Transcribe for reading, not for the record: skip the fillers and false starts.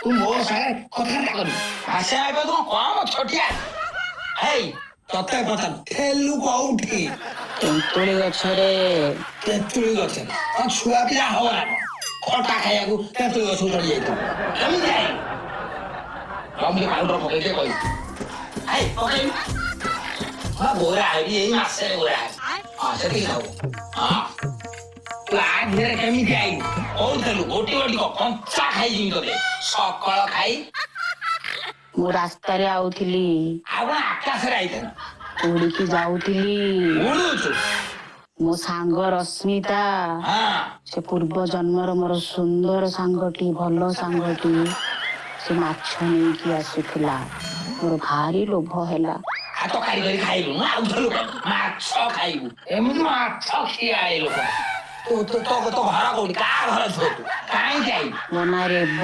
ତୁ ମୋ ସାଙ୍ଗରେ କଥାବାର୍ତ୍ତା କରିବୁ? ଭାଷା ଏବେ ତୁ କମ ଛୋଟିଆ। ହେଇ, ତତେ ପଚାର, ଥେଲୁ କୋଉଠି? ତେନ୍ତୁଳି ଗଛରେ। ତେନ୍ତୁଳି ଗଛରେ? କଣ ଛୁଆ ପିଲା ହବ ନା କଣ? ଖଟା ଖାଇବାକୁ ତେନ୍ତୁଳି ଗଛକୁ ଚଢି ଯାଇଥିବୁ? କେମିତି ଆଇଲୁ? ରଙ୍ଗି ପାଉଡର ପକେଇଦେ କହିବୁ। ହେଇ, ପକେଇବୁ। ହଁ, ଗୋରା ହେବି, ଏଇ ମାସରେ ଗୋରା ହେବି। ହଁ, ସେତିକି ଥାଉ। ହଁ, ତୁ ଆ ଧୀରେ କେମିତି ଆଇଲୁ? କୋଉଥିଲୁ? ଗୋଟି ଗୋଟି କଞ୍ଚା ଖାଇଯିବି ତୋତେ ସକାଳ ଖାଇ। ମୁଁ ରାସ୍ତାରେ ଆଉଥିଲି। ଆଉ କଣ ଆକାଶରେ ଆଇଥାନ୍ତୁ? ଉଡ଼ିକି ଯାଉଥିଲି। ଉଡୁଛୁ? ମୋ ସାଙ୍ଗ ରଶ୍ମିତା, ସେ ପୂର୍ବ ଜନ୍ମର ମୋର ସୁନ୍ଦର ସାଙ୍ଗଟି, ଭଲ ସାଙ୍ଗଟି, ସେ ମାଛ ନେଇକି ଆସୁଥିଲା। ମୋର ଭାରି ଲୋଭ ହେଲା। ଆଉ ତରକାରୀ କରି ଖାଇଲୁ ନା ଆଉ ଥିଲୁ କଣ? ମାଛ ଖାଇବୁ? ଏମିତି ମାଛ ଖିଆ ଏ ଲୋକ। ତୁ ତୋ ତୋ ଘର କୋଉଠି? କାହା ଘର ଝିଅ ତୁ? କାହିଁକି ଆଇଲୁ? ମୋ ନାଁ ରେବ।